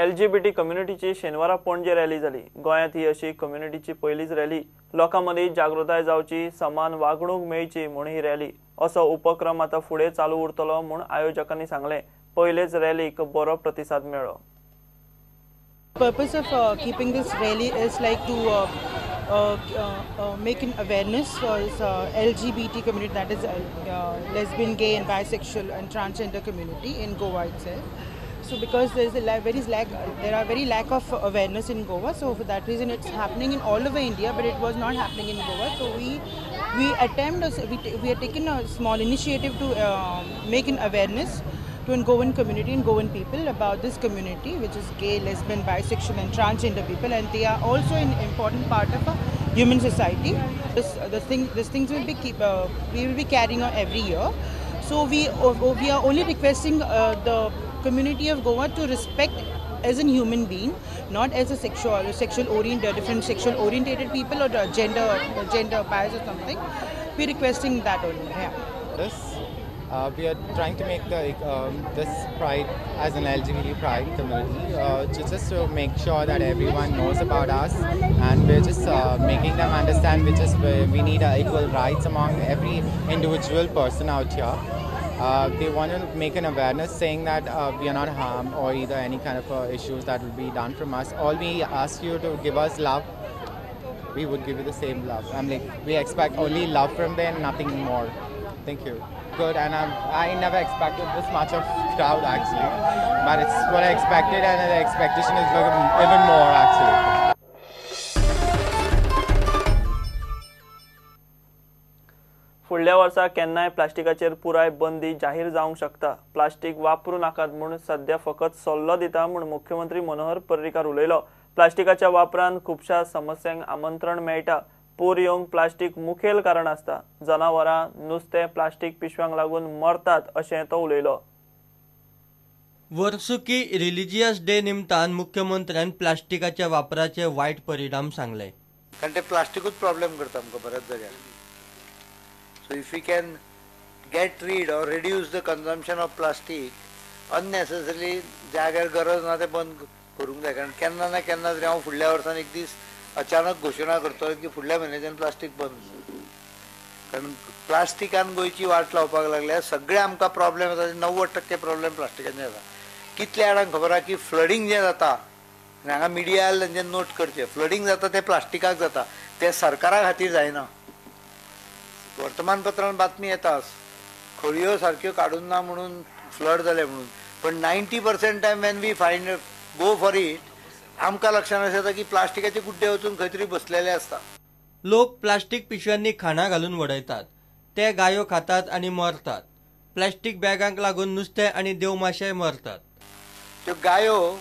LGBT कम्युनिटीची शेनवारा Panaji rally जाली. गोंयांत ही अशी कम्युनिटीची पयलीच रॅली. लोकां मदीं जागृताय जावची, समान वागणूक मेळची म्हूण ही रॅली. असो उपक्रम आतां फुडें चालू उरतलो म्हूण आयोजकांनी सांगलें. पयलेच रॅलीक बरो प्रतिसाद मेळ्ळो. Purpose of keeping this rally is like to make an awareness for this LGBT community, that is lesbian, gay and bisexual and transgender community in Goa itself. So because there is a very lack of awareness in Goa, so for that reason it's happening in all over India, but it was not happening in Goa. So we have taken a small initiative to make an awareness to a Goan community and Goan people about this community, which is gay, lesbian, bisexual and transgender people, and they are also an important part of a human society. These things will be we will be carrying on every year. So we are only requesting the community of Goa to respect as a human being, not as a sexual oriented, different sexual orientated people or gender bias or something. We are requesting that only. Yeah. We are trying to make the this pride as an LGBT pride community, just to make sure that everyone knows about us, and we're just making them understand we need equal rights among every individual person out here. They want to make an awareness saying that we are not harmed or either any kind of issues that will be done from us. All we ask you to give us love, we would give you the same love. I'm like, we expect only love from them, nothing more. Thank you. Good, and I never expected this much of crowd actually, but it's what I expected, and the expectation is even more actually. फुडल्या वर्सा केन्नाय प्लास्टिकाचेर पुराय बंदी जाहीर जावंक शकता. Plastic वापरू नाकात म्हूण सद्या फकत सल्लो दिता म्हूण मुख्यमंत्री मनोहर पर्रीकार उलयलो. प्लास्टिकाच्या वापरान खुबश्या समस्यांक आमंत्रण मेळटा. पूर येवंक प्लास्टीक मुखेल कारण आसता. जनावरां, नुस्तें प्लास्टीक पिशव्यांक लागून मरतात अशें तो उलयलो. वर्सुकी रिलिजियस डे निमतान मुख्यमंत्र्यान प्लास्टिकाच्या वापराचे वायट परिणाम सांगले. कारण ते प्लास्टिकूच प्रॉब्लेम करता आमकां बऱ्याच जाग्यार. So if we can get rid or reduce the consumption of plastic unnecessarily, जाग्यार गरज ना तें बंद करूंक जाय. कारण केन्ना ना केन्ना तरी हांव फुडल्या वर्सान एक दीस अचानक घोशणा करतलो की फुडल्या म्हयन्याच्यान प्लास्टीक बंद. कारण प्लास्टिकान गोंयची वाट लावपाक लागल्या. सगळे आमकां प्रॉब्लेम येता, 90% प्रॉब्लेम प्लास्टिकान जाता. कितल्या जाणांक खबर आहा की फ्लडींग जें जाता, आनी हांगा मिडिया तेंच्यानी नोट करचें, फ्लडींग जाता तें प्लास्टिकाक जाता, तें सरकारा खातीर जायना. वर्तमानपत्रान बातमी येताच, खळयो सारक्यो काडून ना म्हणून फ्लड जालें म्हणून, पण 90% time when we find go for it, आमकां लक्षांत अशें येता की प्लास्टिकाचे गुड्डे वचून खंय तरी बसलेले आसता. लोक प्लास्टीक पिशव्यांनी खाणां घालून वडयतात, ते गायो खातात आनी मरतात. प्लास्टीक बॅगांक लागून नुस्तें आनी देवमाशे मरतात. त्यो गायो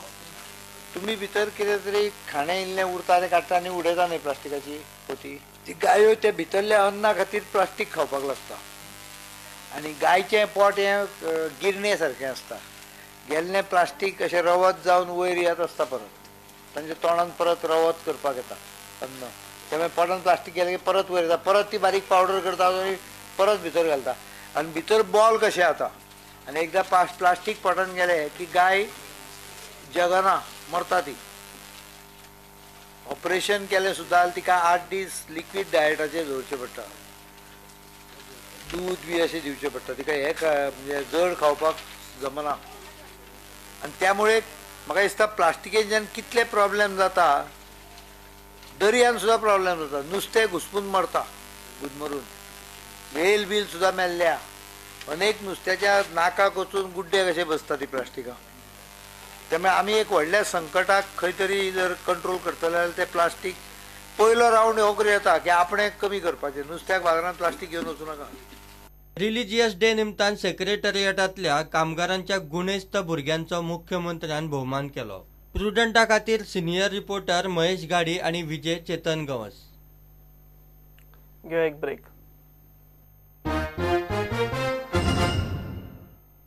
तुमी भितर कितें तरी खाणें इल्लें उरता तें काडटा आनी उडयता न्ही प्लास्टिकाची पोती. ती गायो त्या भितरल्या अन्ना खातीर प्लास्टीक खावपाक लागता. आनी गायचें पोट हें गिरणे सारकें आसता. गेल्लें प्लास्टीक अशें रवत जावन वयर येत आसता, परत तांच्या तोंडान परत रवत करपाक येता अन्न. त्यामुळे पोटान प्लास्टीक गेलें की परत वयर येता, परत ती बारीक पावडर करता आनी परत भितर घालता, आनी भितर बॉल कशें जाता. आनी एकदां प्लास्टीक पोटान गेलें की गाय जगना, मरता ती. ऑपरेशन केलें सुद्दां जाल्यार तिका 8 दीस लिक्वीड डायटाचेर दवरचें पडटा, दूद बी अशें दिवचें पडटा तिका. हें म्हणजे जड खावपाक जमना. आनी त्यामुळे म्हाका दिसता प्लास्टिकेच्यान कितले प्रॉब्लेम जाता, दर्यान सुद्दां प्रॉब्लेम जाता. नुस्तें घुसपून मरता, गुदमरून वेल बील सुद्दां मेल्ल्या. अनेक नुस्त्याच्या नाकाक वचून गुड्डे कशे बसता ती प्लास्टिकां. त्यामुळे आमी एक व्हडल्या संकटाक खंय तरी जर कंट्रोल करतले जाल्यार तें प्लास्टीक पयलो रावंड हो करूं येता की आपणें कमी करपाचें. नुस्त्याक बाजारांत प्लास्टीक घेवन वचूं नाका. रिलिजियस डे निमतान सेक्रेटरिएटांतल्या कामगारांच्या गुणेस्त भुरग्यांचो मुख्यमंत्र्यान भोवमान केलो. प्रुडंटा खातीर सिनियर रिपोर्टर महेश गाडी आनी विजय चेतन गवस. घेवया एक ब्रेक.